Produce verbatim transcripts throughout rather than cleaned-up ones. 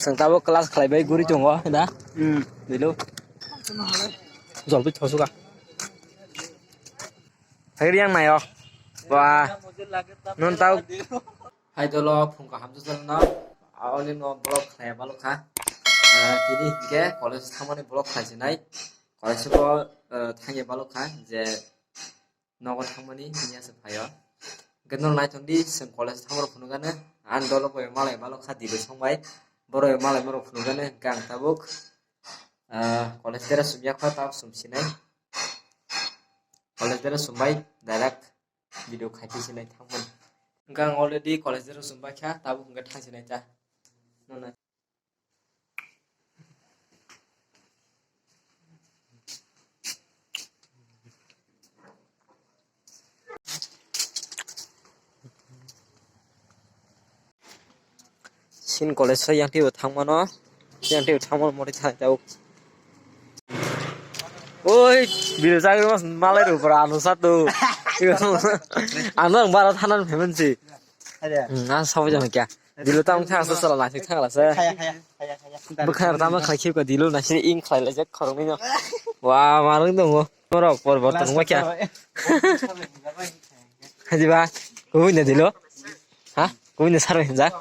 Chwng tabuk class khlaibai guri tongo da. Hmm. Dilo. Jolbi thosuka. Phai yang nayo. Wah. Non tau. Hai dolo phung kaham jajal no. Aoni no vlog khlai balo kha. Ah, tini hingke college thangmani vlog khlai sinai. College ko, ah, thangye balo kha je nogo thangmani hini ase phaio. Hingke no naithok di chwng college thangmani phunukgani. Ani dolo koi malai balo kha dilo songbai. Boro malai moro phunukgani hingke ang tabuk, ah, college dera sumya kha tabuk sum sinai. College dera sumbai direct. Video khai pisi nai thangmani. Hingke ang already college rok chumbai kha, tabuk hingke thangsi nai ta. Nona. Sin college o yang twi bo thangmano, yang twi bo thangmano mori thang tau. Oi, bini jagwi mas malai ru pura anu satu. Ano ang bara thanan phemen si. Hmm, ang sabai jang kya. Dilo tang thang sa sala nasik thang la sa. Bukhar tama khlai khip ka dilo nasik ing khlai la jak khorong ni no. Wa marung dong mo. Norok por bor tong ma kya. Haji ba. Kuwi ne dilo. Ha? Kuwi ne sarwe hinja.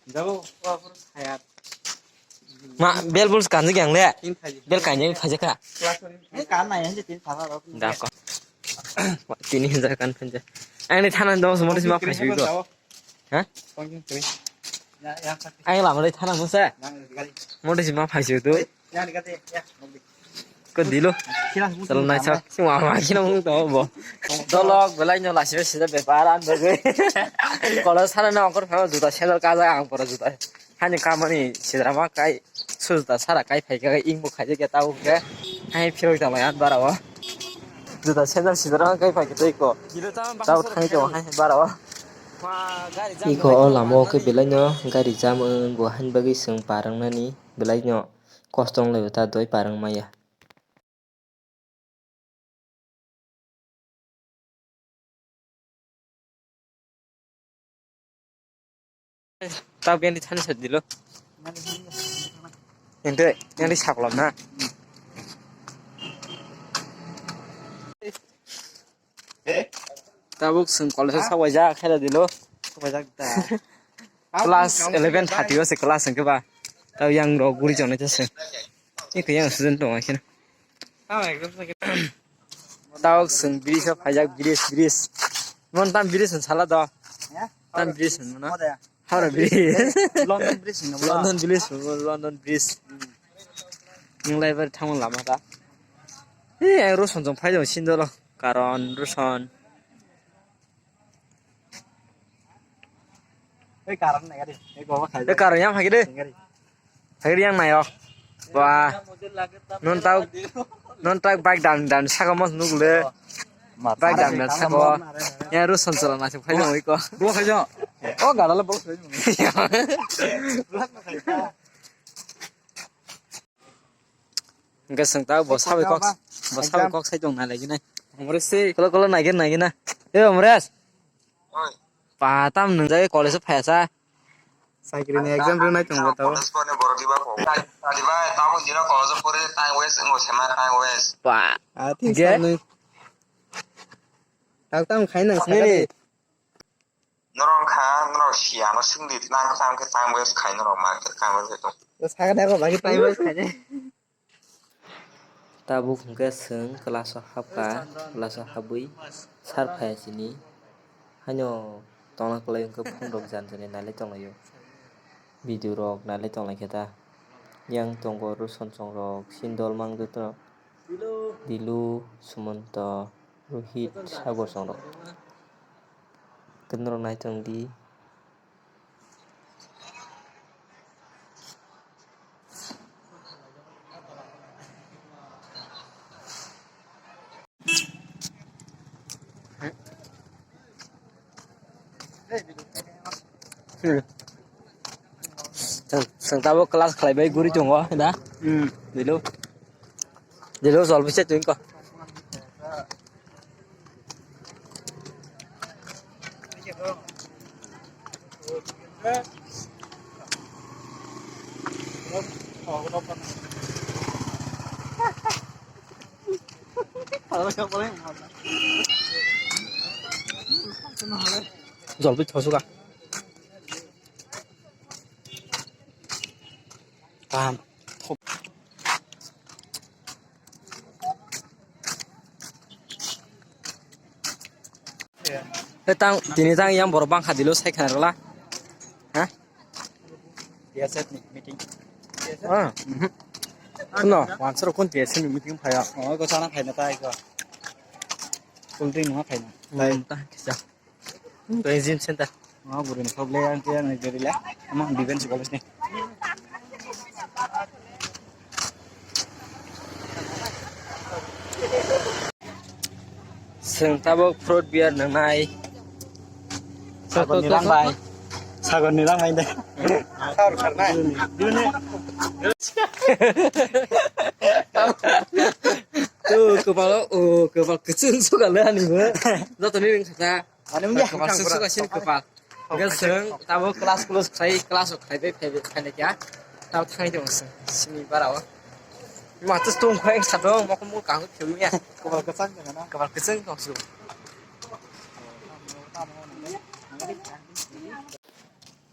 Jabo, wa, pura khaya. Ma, bel bul kanji gang le. Tin khaji. Bel kanji khaji kha. Class ni kan na yan tin thara ro. Da ko. Tini hinja kan phenja. Ani thana dong mo ma phai ko. Ha? Pongin tui. Ya, ya, kati. Ai la mo thana mo sa. Yang gari. Mo ma phai tu. Ko dilo. Chalo nai sa. Sima ma kino mung to bo. Dolok belai no lasi be sida bepar an bagwi. Kola sara na ongkor phano juta sandal kaja ang pora juta. Hani kamani sidra ma kai su juta sara kai phai ka ing bo khai ke tau ke. Hai phiroi ta mai an bara wa. Juta sandal sidra ma kai phai ke tei ko. Tau thai to hai bara wa. Iko o lama o khe belai no gari jam wng bo hani bagwi chwng parang nani belai no. Kosto wng lai bo ta doi parang maya. Tau bini thani sa dilo. Ente, yang di saklom na. Tabuk chwng college o sabai ja khe da dilo. Sabai jak da. Class eleven thirty o se class hwnkhe ba. Tau yang rok guri chongnai se. Iko yang student tong akhir. Tau chwng bridge o phaijak bridge bridge. Mon tam bridge hwn sala do. Tam bridge hwn mano. Howrah bridge. London bridge hwn mano. London bridge hwn mano, London bridge. Nwng lai bar thangma lama ta. Ei, ang Ruson jong phai jong sindolo. Karon Ruson. Ei, karon nai gari. Ei, goba khai. Ei, karon yang phai de. Phai yang nayo. Wah. Non tau, non tau bike dan dan saka mos nugle. Bike dan dan saka. Ya Ruson sala nasi phai jong iko. Bo khai jong. Oh, gala la bo khai jong. Hingke chwng ta bo sabai kok, bo sabai kok sai tong nai lagi nai. Omres se kolo kolo nai gini nai gini na. E Omres. Oi. Pa tam nung jai college phai sa. Sakri ni exam rwnai tong bo tabo. College pore borok diba ko. Tadi bai tamo jino college pore time waste ngo sema time waste. Pa. Ah, thik sa nui. Tak tam khai nang sakari. Norok kha, norok siya, no sing di, nang khe tang khe tang wes khai norok ma khe tang wes khai tong. Saka da ko bagi time waste khai de. Tabuk hwnkhe chwng class o hapkha, class o habwi sir phai sini haino tongna kwlai hwnkhe phone rok jan jani nailai tonglaio. Video rok nailai tonglai khe ta. Yang tongo Ruson chong rok, Sindol mang joto. Dilu, Sumonto, Rohit, Sagor chong rok. Khe norok nai tong di. Hmm. Chwng, chwng tabuk class khlaibai guri tongo da. Hmm. Dilu. Dilu jol bise twi ko. Jolbi thosuka. Kaham. Eh, tang, tini tang yang borok bangkha dilo sai khana rwla. Ha? T S F ni meeting. Ah, mhm. Suno, wansaro kun T S F ni meeting phaya. Oh, ko sana khaina tai ko. Cool drink ma khaina. Hmm, ta kisa. Tei gym center. Oh, bwrwini kok le ang khe ang gari le. Ama defense college ni. Chwng tabuk fruit beer nwngnai. Sagor ni lang bai. Sagor ni lang bai de. Sagor kharnai. Tu kwpalo, o kwpal kwchwng suka le ani bo. Joto ni ring kha. Ani wngya. Kwpal swk swk asini kwpal. Hwnkhe chwng tabuk class close khlai, class rok khlai bai phai, phai lai kha. Tabuk thangwi tongo chwng simi bara o. Ma twi tong kha, wngsa dong, mokol mokol kaham khe wngya. Kwpal kwchang tong na. Kwpal kwchang tong su.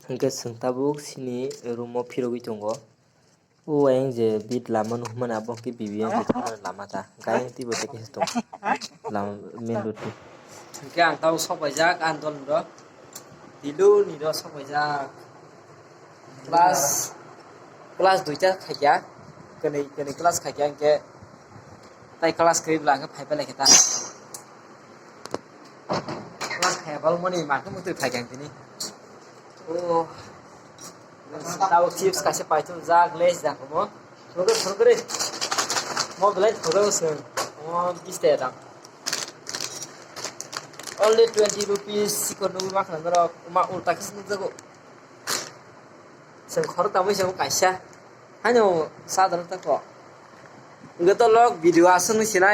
Hwnkhe chwng tabuk sini room o phirogwi tongo. O ayang je bit lama nukmani abo hwnkhe B B M ni thangmani lama ta. Hwnkhe ayang twibo tei kisa tongo. Lama main road ni. Hwnkhe ang tabuk sok paijak ang dol rok. Tilu ni rok sok paijak. Class, class duita khaikya. Kwnwi, kwnwi class khaikya hwnkhe tai class kwrwi bwla hwnkhe phai pai lai khe ta. Class khaya balmani mangkhe mutwi phai kha tini. Oh. Tabo chips kaisa paithum jak, Lays jak omo. Thogre, thogre. Mo belai thogre se. Mo bis taka dam. Only twenty rupees sikon nugwi ma khna norok. Ma ulta kis nukjago. Seng khoro tamwi se kaisa. Haino sadar ta ko. Goto log video aswk nung sinai.